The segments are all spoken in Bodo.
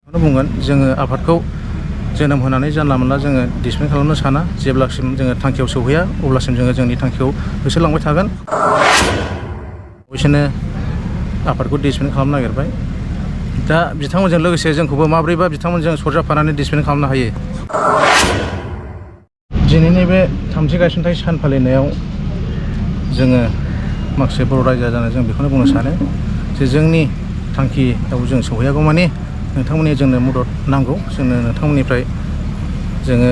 बुंगोन जोङो आफादखौ जोनोम होनानै जानला मोनला जोङो डिसमेन्ट खालामनो साना जेब्लासिम जोङो थांखियाव सौहैया अब्लासिम जोङो जोंनि थांखिखौ होसोलांबाय थागोन। बिसोरनो आफादखौ डिसमेन्ट खालामनो नागिरबाय दा बिथांमोनजों लोगोसे जोंखौबो माब्रैबा बिथांमोनजों सरजाबफानानै डिसमेन्ट खालामनो हायो। दिनैनि बे थामथि गायसनथाइ सान फालिनायाव जोङो माखासे बर' रायजो राजानो जों बेखौनो बुंनो सानो जे जोंनि थांखियाव जों सौहैयागौ मानि नोंथांमोननि जोंनो मदद नांगौ, जोंनो नोंथांमोननिफ्राय जोङो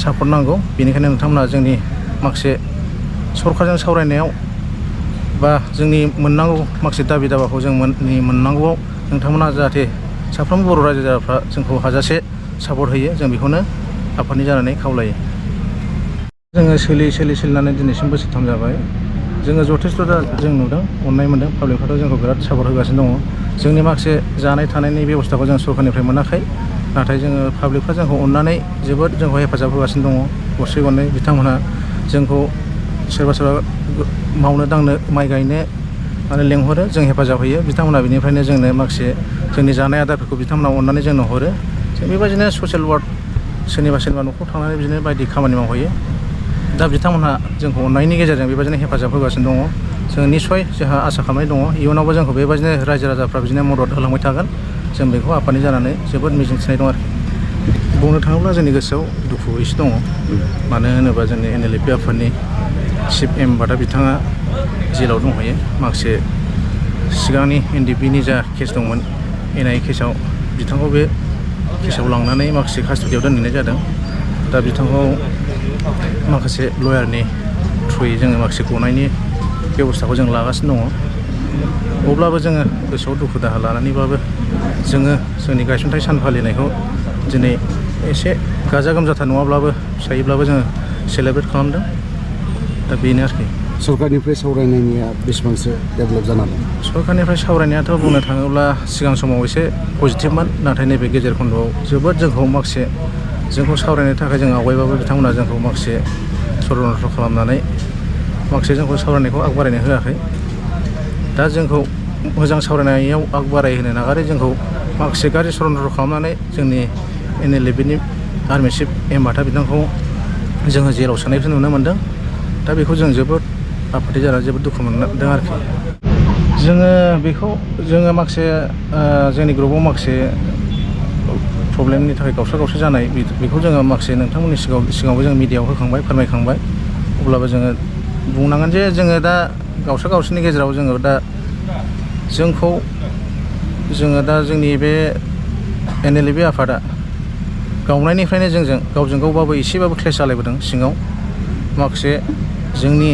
सापर्ट नांगौ। बेनिखायनो नोंथांमोना जोंनि माखासे सरकारजों सावरायनायाव बा जोंनि मोननांगौ माखासे दाबि दावाखौ जों मोननांगौआव नोंथांमोना जाहाथे साफ्रोमबो बर' रायजो राजाफ्रा जोंखौ हाजासे सापर्ट होयो, जों बेखौनो आफादनि जानानै खावलायो। जोङो सोलिनानै दिनैसिम बोसोरथाम जाबाय। जोङो जथेस्थ' दा जों नुदों, अननाय मोनदों, पाब्लिकफ्राथ' जोंखौ बिराद सापर्ट होगासिनो दङ। जोंनि माखासे जानाय थानायनि बेब'स्थाखौ जों सरकारनिफ्राय मोनाखै, नाथाय जोङो पाब्लिकफ्रा जोंखौ अननानै जोबोद जोंखौ हेफाजाब होगासिनो दङ। गरसे गरनै बिथांमोनहा जोंखौ सोरबा मावनो दांनो माइ गायनो माने लेंहरो, जों हेफाजाब होयो। बिथांमोनहा बेनिफ्रायनो जोंनो माखासे जोंनि जानाय आदारफोरखौ बिथांमोनहा अननानै जोंनो हरो। जों बेबायदिनो ससियेल वार्क सोरनिबा न'खराव थांनानै बिदिनो बायदि खामानि मावहैयो। दा बिथांमोनहा जोंखौ अननायनि गेजेरजों बेबायदिनो हेफाजाब होगासिनो दङ। जों निस्सय जोंहा आसा खालामनाय दङ इयुनावबो जोंखौ बेबायदिनो रायजो राजाफ्रा बिदिनो मदद होलांबाय थागोन। जों बेखौ आफादनि जानानै जोबोद मिजिंथिनाय दं आरोखि। बुंनो थाङोब्ला जोंनि गोसोआव दुखु एसे दङ। मानो होनोबा जोंनि NLFP आफादनि चिफ एमबादा बिथाङा जेलाव दंहैयो। माखासे सिगांनि NDPनि जा केस दंमोन NIA केसआव बिथांखौ बे केसआव लांनानै माखासे कास्टडियाव दोनहैनाय जादों। दा बिथांखौ माखासे लयारनि थ्रुयै जोङो माखासे गनायनि बेब'स्थाखौ जों लागासिनो दङ। अब्लाबो जोङो गोसोआव दुखु दाहा लानानैबाबो जोङो जोंनि गायसनथाइ सान फालिनायखौ दिनै एसे गाजा गोमजाथार नङाब्लाबो फिसायैब्लाबो जोङो सेलेब्रेट खालामदों। दा बेनो आरोखि। सरकारनिफ्राय सावरायनायनिया बेसेबांसो डेभेलप जाना दं? सरकारनिफ्राय सावरायनायाथ' बुंनो थाङोब्ला सिगां समाव एसे पजिटिभमोन, नाथाय नैबे गेजेर खन्द'आव जोबोद जोंखौ सावरायनो थाखाय जों आवगायबाबो बिथांमोना जोंखौ माखासे षड्यन्त्र खालामनानै माखासे जोंखौ सावरायनायखौ आग बारायनो होआखै। दा जोंखौ मोजां सावरायनायाव आग बारायहोनो नागारै जोंखौ माखासे गाज्रि षड्यन्त्र खालामनानै जोंनि NLFPनि आर्मि चिफ एमबादा बिथांखौ जोङो जेलाव सोनायखौ नुनो मोनदों। दा बेखौ जों जोबोद आफादनि जानानै जोबोद दुखु मोनदों आरोखि। जोङो माखासे जोंनि ग्रुपआव माखासे प्रब्लेमनि थाखाय गावस्रा जानाय बेखौ जोङो माखासे नोंथांमोननि सिगाङावबो जों मिडियायाव होखांबाय, फोरमायखांबाय। अब्लाबो जोङो बुंनांगोन जे जोङो दा गावस्रानि गेजेराव जोङो दा जोंनि बे NLFP आफादा गावनायनिफ्रायनो जोंजों गावजों गावबाबो एसेबाबो क्लेश जालायबोदों सिङाव। जोंनि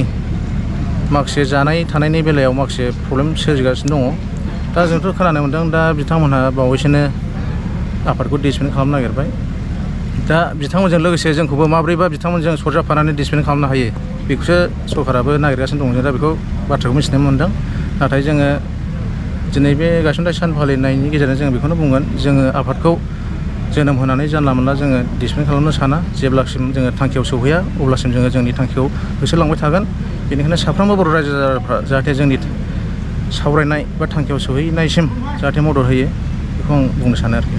माखासे जानाय थानायनि बेलायाव माखासे प्रब्लेम सोमजिगासिनो दङ। दा जोंथ' खोनानो मोनदों दा बिथांमोनहा बावैसोनो आफादखौ डिसमेन्ट खालामनो नागिरबाय। दा बिथांमोनजों लोगोसे जोंखौबो माब्रैबा बिथांमोनजों सरजाबफानानै डिसमेन्ट खालामनो हायो बेखौसो सरकाराबो नागिरगासिनो दं। जों दा बेखौ बाथ्राखौ मिथिनो मोनदों। नाथाय जोङो दिनै बे गायसनथाइ सान फालिनायनि गेजेरजों जों बेखौनो बुंगोन जोङो आफादखौ जोनोम होनानै जानला मोनला जोङो डिसमेन्ट खालामनो साना जेब्लासिम जोङो थांखियाव सौहैया अब्लासिम जोङो जोंनि थांखिखौ होसोलांबाय थागोन। बेनिखायनो साफ्रोमबो बर' रायजो राजाफ्रा जाहाथे जोंनि सावरायनाय बा थांखियाव सौहैनायसिम जाहाथे मदद होयो बेखौ आं बुंनो सानो आरोखि।